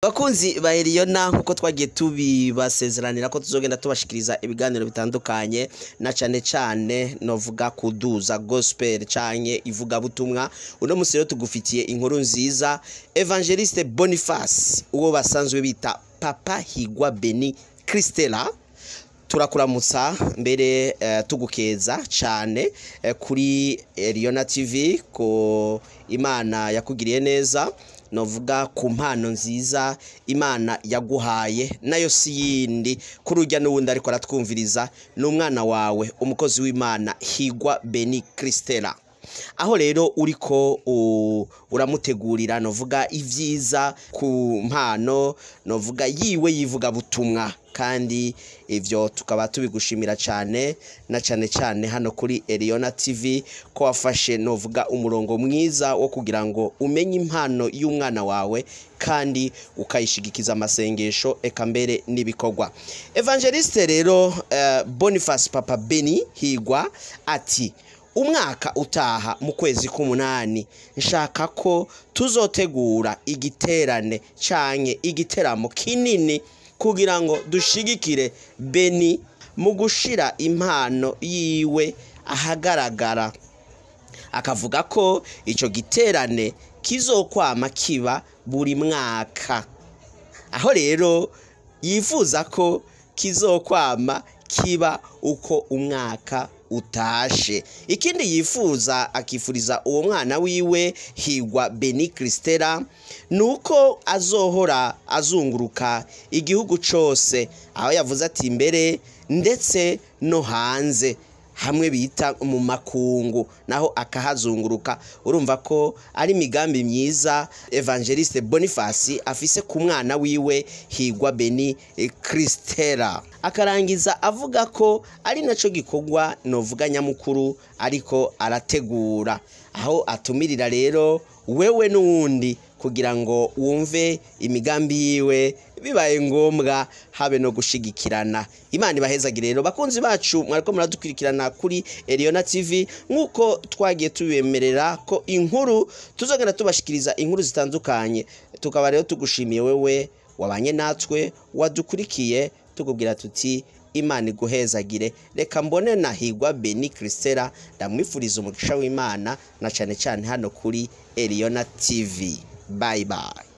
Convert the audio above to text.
Bakunzi ba Eliyona, nkuko twagiye tubibasezeranira ko tuzogenda tubashikiriza ibiganiro bitandukanye, na cane cane novuga kuduza gospel canke ivugabutumwa. Uno musi rero tugufitiye inkuru nziza. Evangeliste Boniface, uwo basanzwe bita Papa Higwa Beni Christella, turakuramutsa mbere tugukeza cane kuri Eliyona TV ko Imana yakugiriye neza, novuga ku mpano nziza Imana yaguhaye, nayo si yindi kuri urya n'uwundi ariko aratwumviriza, ni umwana wawe, umukozi w'Imana Higwa Beni Christella, aho rero uriko uramutegurira novuga ivyiza ku mpano novuga yiwe yivuga butumwa. Kandi ivyo tukaba tubigushimira cane, na cane cane hano kuri Eliyona TV, ko wafashe novuga umurongo mwiza wo kugira ngo umenye impano y'umwana wawe kandi ukayishigikiza amasengesho eka mbere n'ibikorwa. Evangeliste rero Boniface Papa Beni Higwa ati: "Umwaka utaha mu kwezi k'umunani nshaka ko tuzotegura igiterane canke igiteramo kinini kugira ngo dushigikire Beni mu gushira impano yiwe ahagaragara." Akavuga ko ico giterane kizokwama kiba buri mwaka, aho rero yifuza ko kizokwama kiba uko umwaka utashe. Ikindi yifuza, akifuriza uwo mwana wiwe Higwa Beni Christella, nuko azohora azunguruka igihugu cose, aho yavuze ati mbere ndetse no hanze hamwe bita mu makungu naho akahazunguruka. Urumva ko ari imigambi myiza Evangeliste Boniface afise ku mwana wiwe Higwa Beni Christella. Akarangiza avuga ko ari naco gikorwa novuga nyamukuru ariko arategura, aho atumirira rero wewe n'uwundi kugira ngo wumve imigambi yiwe, bibaye ngombwa habe no gushigikirana. Imana ibahezagire rero, bakunzi bacu mwariko muradukurikirana kuri Eliyona TV. Nk'uko twagiye tubemerera ko inkuru tuzogenda tubashikiriza inkuru zitandukanye, tukaba rero tugushimiye wewe wabanye natwe, wadukurikiye, tukubwira tuti Imana iguhezagire. Reka mbone na Higwa Beni Christella, ndamwifuriza umugisha w'Imana, na cane cane hano kuri Eliyona TV. Bye bye.